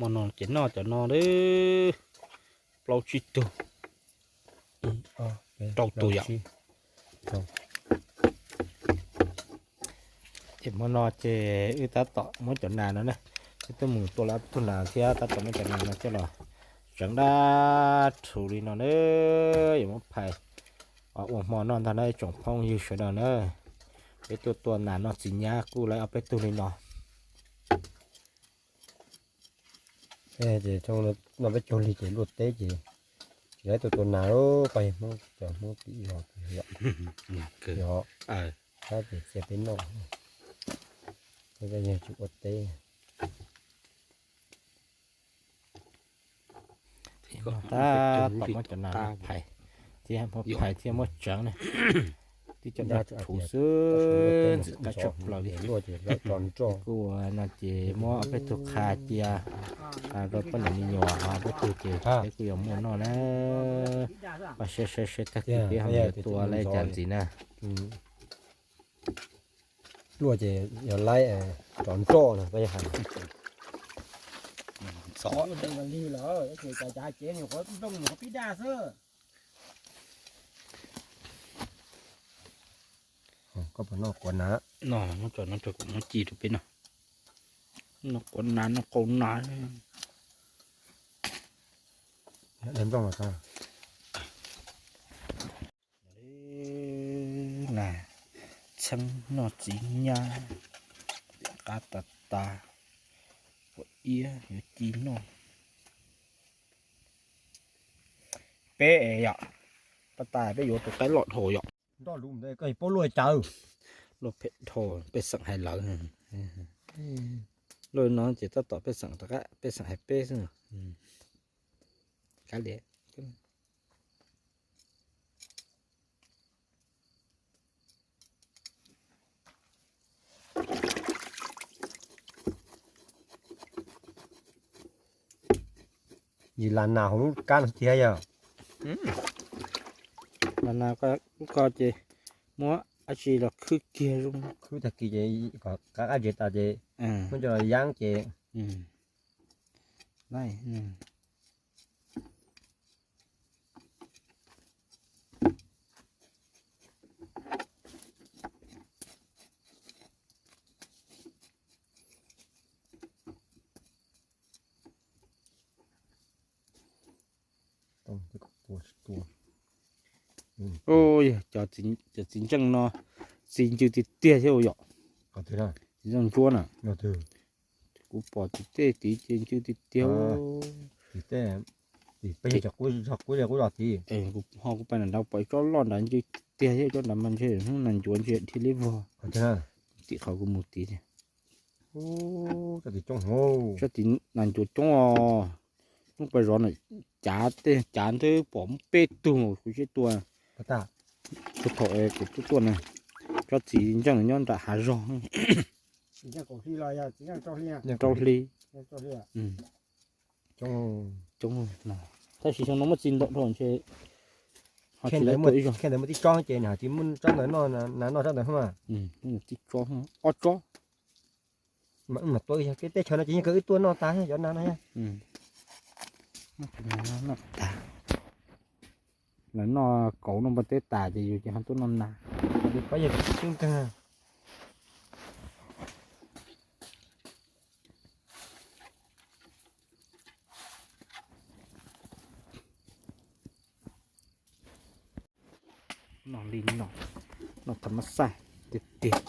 Hmo no ces noj cov no, plaub tsib tug, rau tus yom. Ces hmo no ces wb tab tom muab cov nas no na, wb twb mus tua lawm ob tug nas thiab tab tom muab cov nas no coj los tseev dab rhuv li no na. Yuav muab phais ua hmo noj ntag na tsoom phooj ywg sawv daws na. Peb tuaj tua nas noj txiv nyab kuj lawv ob peb tug li no. Ces noj peb caug lig ces luaj teb ces tsis laib tuaj tua nas, pab Hmoob cov Hmoob tim zos yom. Yog, tab ces cia peb noj, peb yog tsis ua teb. Tab tom muab cov nas phais thiab, muab phais thiab muab tseev na. Tib co dab rhuv xwb, ntxim qab tshaj plaws li. Kuj ua no ces muab ob peb tug qha cia rau poj niam me nyuam, ob peb tug ces peb kuj yuav muaj noj na. Pab saib saib saib tag kis peb ho yuav tua li cas ntxiv na. Luaj ces yog laib rov nroj no peb hais. Koj puas noj quav nas? Noj, noj tso, noj tso kuv muab ci rau peb noj. Noj quav nas, noj qau nas. Nas txheeb noj txiv nyab, qab tas tas, pom iab yuav ci noj. Peb es yom, tab tas peb yuav tus qaib loj dhau yom. Nroj lus ntawd koj paub luaj cas? Luaj phem dhau, pej xeem hais lawv. Luaj no ces tab tom pej xeem rov qab, pej xeem hais peb xwb. Kav liam. Yim las nas hauv lub kab no tiag yog. Las nas ko ces muab dab tsi los khwb kiag zoo. Khwb tag kis ces kom qab qab ntses tas ces muab coj los yaab ces Cov txiv ntseej no txi ncw tiag tiag thiab yom. Txiv ntseej ntsuab na, kuv pom txiv tej tid ces ncw tiag tiag. Ho kuv pais nram nrad pom ib tsob loj nrad ncw tiag thiab, tsob nrad mas ntshe hnub nas ncuav ntshe dhia liab vog. Tim qhov kuv mus tid, tsob tid nas ncuav coob os. Hnub pais zov na, cav tej cav nthwv pom muaj peb tug kuv siab tua. Thaum kuv tuaj tuaj na, tsob txiv ntseej nyob nram hav zog. Rau hli. Coob, tab sis xyoo no muaj txiv ntau dhau ntshe ho tsis ntawd muaj tib tsob ces nws tsis muaj tsob ntawd noj, nas noj tsob ntawd mas. Tib tsob, ob tsob. Mas tua yog kev teb chaws no ces yeej kawg wb tuaj noj tas cov nas no. Lawv noj kauv noj npua teb tas ces yus ces ho tuaj noj nas. Pab yog tseeb kawg. Noj li no, noj tham mab xaj tiag tiag.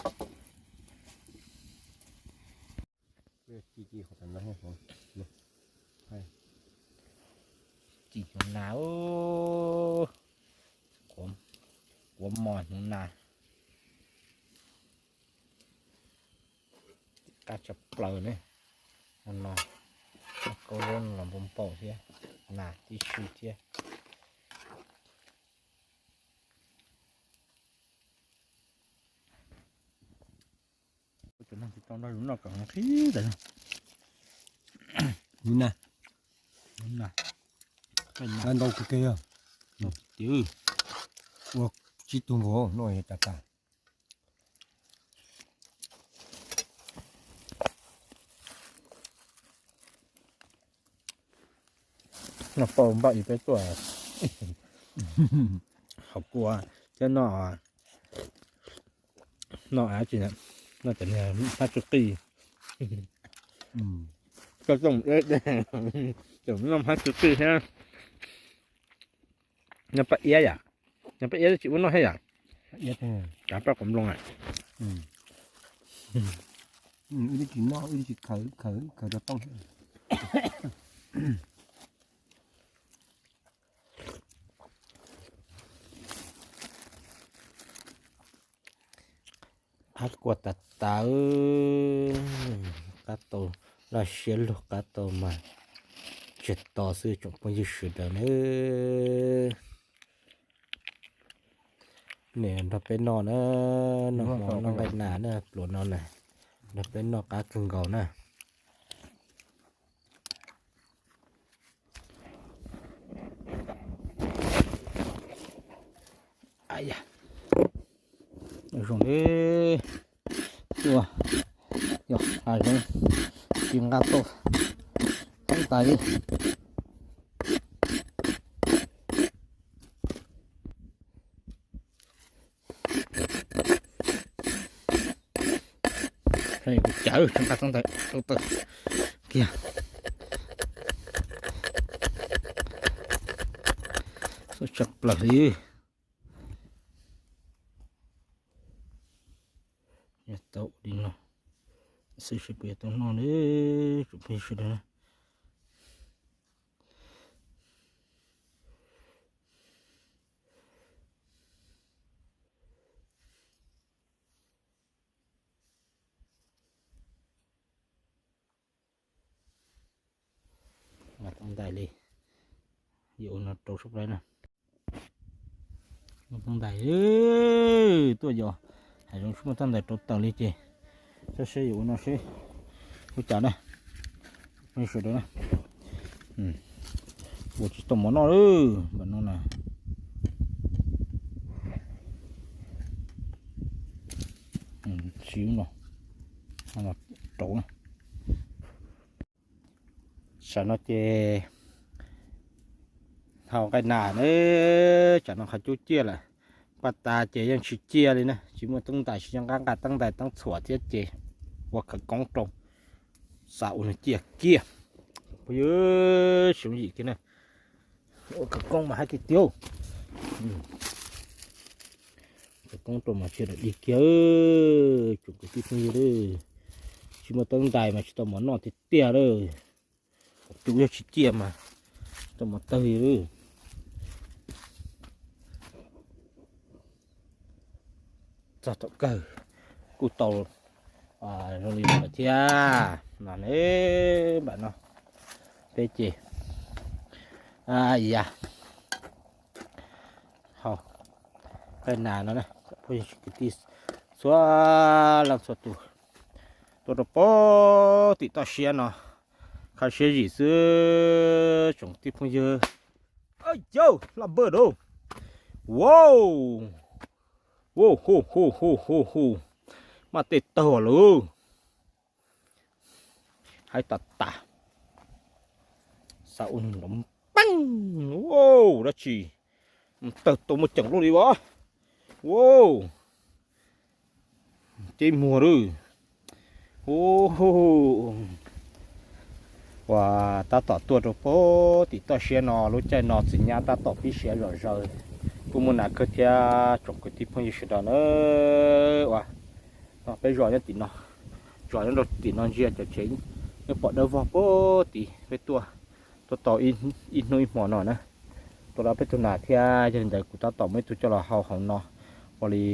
Ci hnyuv nas, quav mos hnyuv nas. Qab tshaj plaws ne. No, kauv zaub no los npau npau thiab, nas tib si thiab. Cov neeg tsis tau nrog yus noj kom qhib ntawd. Yus na, ntau kawg kiag. Ua tsib tug nkaus noj tas tas. Noj pauj npaj ib peb tuaj. Hauv kua thiab noj, noj dab tsi, noj cov niag hmab tsw qij. Koj txooj, noj hmab tsw qij thiab. Noj paj iab yom? Noj paj iab tsis ua noj thiab yom? Kav paj quav nploos a. Wb tsis noj, wb tsis khaws, khaws rau tooj. Qab kua tas tas, qab tau, laj siab lug qab tau mas tseg to xwb tsoom phooj ywg sawv daws nawb. Nim nrog peb noj na, noj hmo noj nqaij nas na, pluas no na, nrog peb noj qab kawg nkaus na. Zoo li tuaj yog hav zoov tsis nqa tau teeb tais li. Kuv cawv tsis nqa teeb tais rau tawm kiag. Tshaj plaws li. Tau li no xwb, seb puas yuav tau noj li, tsoom phooj ywg sawv daws na. Nqa teeb tais li, yuav ua no rau sab plaub na. Muaj teeb tais tuaj yos, hav zoov tsis muaj teeb tais rau tawm li ces, saib seb yuav ua no seb ua cas na. Sawv daws na, ua tsis tau mov noj lawm npam no na. Siv no, rau na. Tsam no ces hau nqaij nas na, tsam no qhov cub ciaj lawm, paj tas ces yeej tsis ciaj li na, tsis muaj teeb tais, tsis nco qab nqa teeb tais teeb txhuam thiab ces ua khawv koob rau, xav ua nws ciaj kiag. Phooj ywg, tsis yooj yim kiag na, ua khawv koob mas hais tiag tiag. Khawv koob rau mas tsis daim dig kiag, tsoom kwv tij phooj ywg, tsis muaj teeb tais mas tsis tau mov noj tiag tiag lawm. Cub yog tsis ciaj mas tsis tau mov tawg li. Txog thaum kawg kuj tau zoo li no lawm thiab no ne. Npam no peb ces ya, hau nqaij nas no na, phooj ywg kwv tij txhua leej txhua tus tuaj rau pem tim toj siab no, qhab siab zim xwb tsoom kwv tij phooj ywg. Yauj, laj npawj lauj. Wow, wow, hu hu hu hu hu, maj tej tawg lawm. Haib tas tas, xav ua nws nrov peej. Wow, dab tsi tawg tau muaj ceem luaj li as. Wow, ceb muag lawm. Ua tab tom tuaj rau pem tim toj siab no, lub caij no txiv nyab tab tom pib siav zom zaws, kuj muaj nas kawg thiab tsoom kwv tij phooj ywg sawv daws na. Ua no peb zos nyob tim no, zos nyob rau tim no ntsia cov tsev nyob pom dawb vog pem tid. Peb tuaj, tuaj tau ib hnub ib hmo no na, tuaj los peb tug nas thiab yog li ntawd kuv tab tom muab ib tug coj los hau hauv no ua li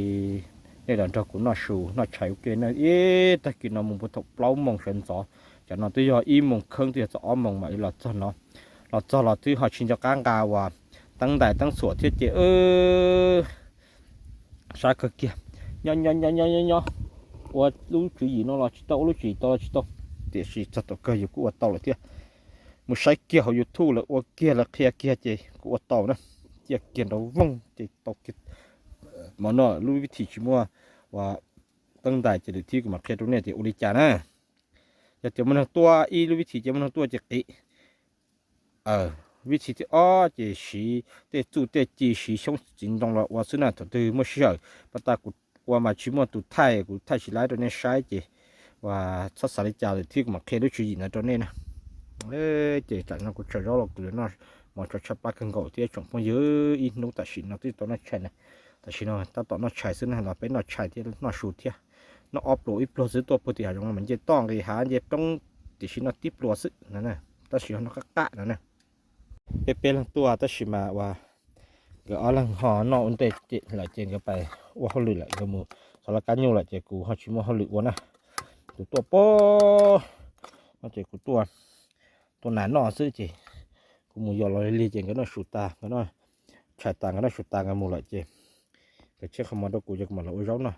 nej los nrog kuv noj su noj tshais ua ke na. Ib tag kis no mus puag thaum plaub moos sawv ntxov, cov no twb yog ib moos kheeb twb yog txog ob moos mam li los txog no. Los txog los twb ho tsis nco qab nqa uas teeb ntais teeb txhuam thiab ces sav kawg kiag. Nyob nyob nyob nyob nyob nyob, ua lub tswv yim no los tsis tau, ua lub tswv yim tod los tsis tau, tiam sis txog thaum kawg yus kuj ua tau lawm thiab. Mus saib kiag hauv YouTube lawv ua kiag lawv qhia kiag ces kuj ua tau na. Ciaj kiag nrov voog ces tau kiag mov noj. Lub vib thim tsis muaj uas teeb ntais ces lwm thib kuv mam qhia rau nej tias ua li cas na. Yog tias muaj neeg tuaj, ib lub vib thim ces muaj neeg tuaj ces qiv Vib thib ob ces siv tej txuj tej ci, siv xyoob txiv ntoo los ua xwb na. Thaum twg muaj sij hawm pas tas kuv ua mas tsis muaj tus thaij, kuv thaij tsis laib rau nej saib ces uas txhob xav li cas lawm thiab, kuv mam qhia lub tswv yim ntawd rau nej na. Ces tam no kuv tsaws zaub los kuv yuav noj mov tso tshaj plab kawg nkaus thiab tsoom phooj ywg. Ib hnub tam sim no twb tau noj tshais na, tam sim no tab tom noj tshais xwb na, los peb noj tshais thiab noj su thiab. Noj ob pluas ib pluag xwb, tuaj puag tim hav zoov no mas nce toj nqis hav nce roob, tiam sis noj tib pluas xwb no, tab sis ho noj qab qab no na. Peb peb leeg tuaj tab sis mas uas nkawd ob leeg ho noj ua ntej lawm ces nkawd pais ua hauj lwm lawm, nkawd mus xov laj kab nyuj lawm ces kuv ho tsis muaj hauj lwm ua na. Kuv tuaj pem no ces kuv tuaj, tuaj nas noj xwb ces kuv mus yos los lig lig ces nkawd noj su tas, nkawd noj tshais tas, nkawd noj su tas nkawd mus lawm ces nkawd tseb qhov muag rau kuv ces kuv mam los ua zaub noj.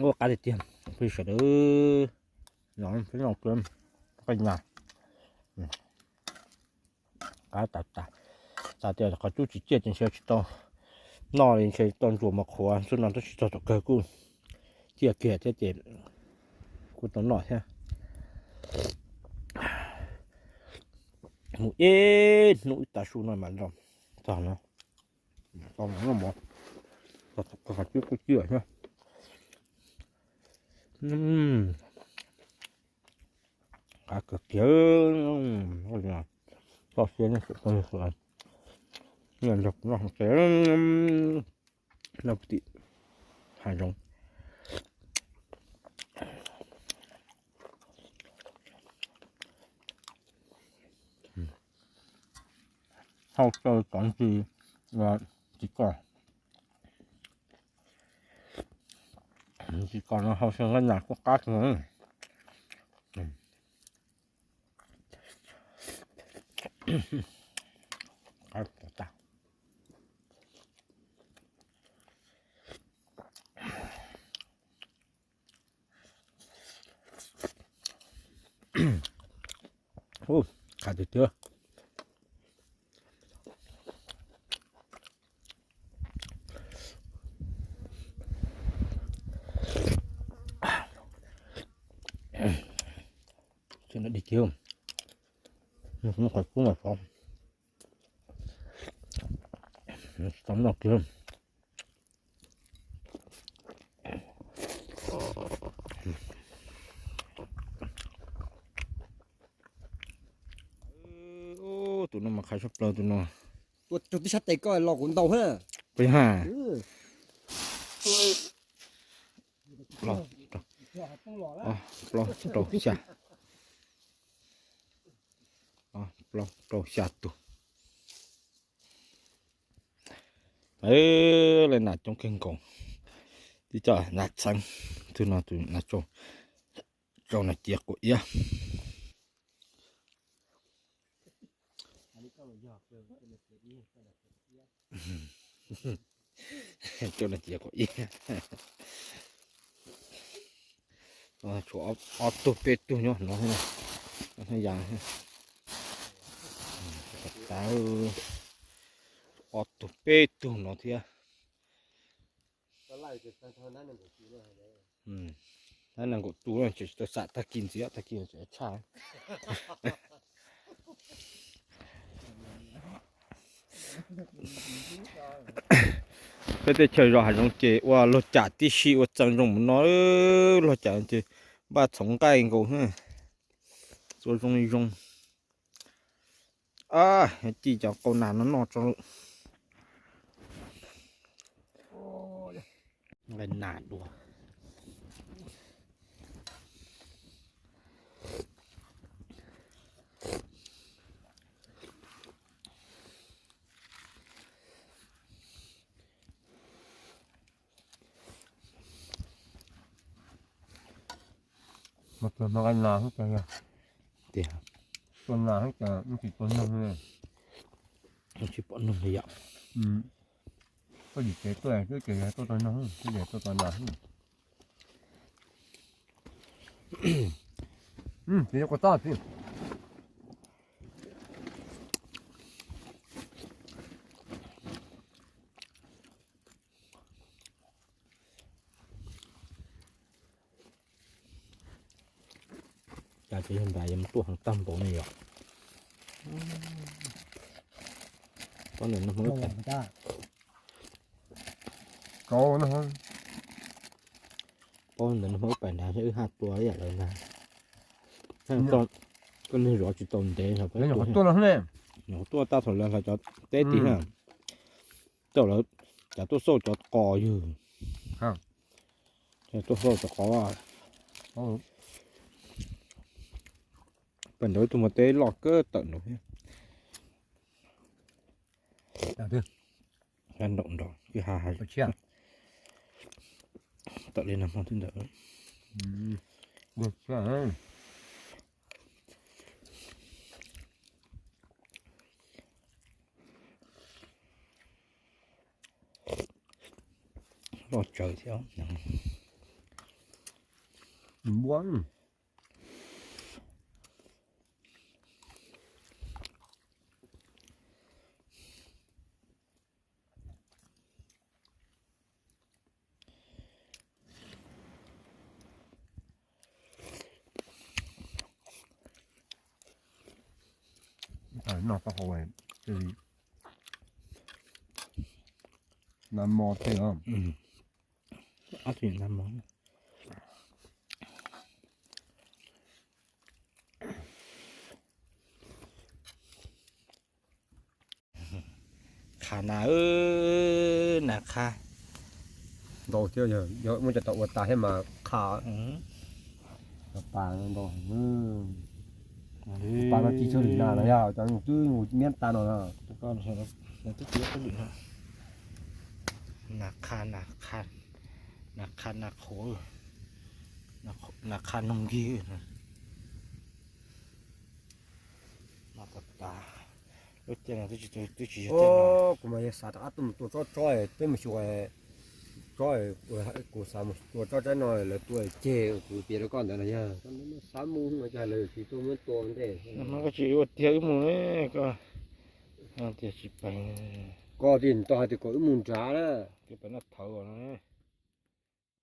Ua qab tiag tiag, peb sawv daws no, peb noj, nqaij nyas, qab tas tas. Xav tias qhov cub tsis ciaj ces ntshe tsis tau noj li, ntshe tau ntsuas mos qhuav xwb no, tab sis txog thaum kawg kuj ciaj kiag thiab ces kuj tau noj thiab. Mus ib hnub ib tav su no mas los txog no, tau noj mov, txog thaum kawg qhov cub kuj ciaj thiab. Qab kawg kiag, txoj sia nej tseem phooj ywg sawv daws, nej nrog kuv noj hauv tsev, noj puag tim hav zoov. Hau tsaws tov ntsis, tsis kos, tsis kos no hau xyaw nqaij nyas kuj qab kawg. Ub, qab tiag tiag. Tsis no dig kiag, muaj qhov kub mas xov, tsis tau noj kiag. Tus no mas qhaiv tshaj plaws tus no. Ua rau tib sab tes koj los kuv ntaus ha. Peb ha. Plaub rau xya, plaub rau xya tus. Lawv nas coob kawg nkaus, twb coj nas txheeb, tus no tus nas tsau, tsau nas ciav quav iab. Tsau nas ciav quav iab. Tshuav ob tug peb tug nyob no, ya, ob tug peb tug no thiab. Nees nkaum tus no tseem tsis tau xam, tag kis ntxiv, tag kis tseem tshaj. Peb teb chaws zos hav zoov ces ua luag cam tib si ua txaus zoo mus no, luag cam ces npaj txhoov nqaij nkaus, txua zoo zoo. Ci cov qau nas no noj tso. Nqaij nas dua. Mas tus no nqaij nas xwb cas yog. Tiag. Tua nas xwb cas tsis tua noog li. Tsis pom noog li yom. Koj yim tsev tuaj twb ces yog tuaj tua noog, twb ces tuaj tua nas. Ces yuav kua txob txiv. Cas ces yog nrad yuav mus tuaj heev tag npaum ne yom. Pob ntawm no, pob ntawm no wb pais nrad wb haj tua ib yam lawv ntag. Koj niag zov tsis tau ntev, nyuam qhuav tuaj tag thaum lawv hlawv cov teb tid na. Thaum lawv cov tuaj xauj cov qos ywg, tuaj xauj cov qos. Pem nraud ib tug muag teb loj kawg tawm nraud thiab. Nraum nrad, tawm li no hmo twb ntawd. Loj tsawv thiab. Noj koj hau, nag hmo thiab. Qha na, nas qha ntau thiab, yog muab cov tau ua tas thiab mas qha. Pas ntau, pas no tsis tshua lwm na los yog cov twb mus miab tas no na. Twb tsis lwm na. Nas qha, nas qha, nas qhuav, nas qha noog nkig. Lub caij no twb tsis, kuv mas yog xav rov qab tuaj mus tua tsob tsob, peb mus xyuas tsob, kuv xav mus tua tsob tsaib no lawv tua ceg, kuv piav rau koj ntawd los yog xav mus no ces lawv tsis tuaj muab tua ntej. Koj tsis ua tiag wb mus ne, koj tias tsis pais. Koj tias tau hais tias kom wb mus nrad na. Tias pais noj thawv no.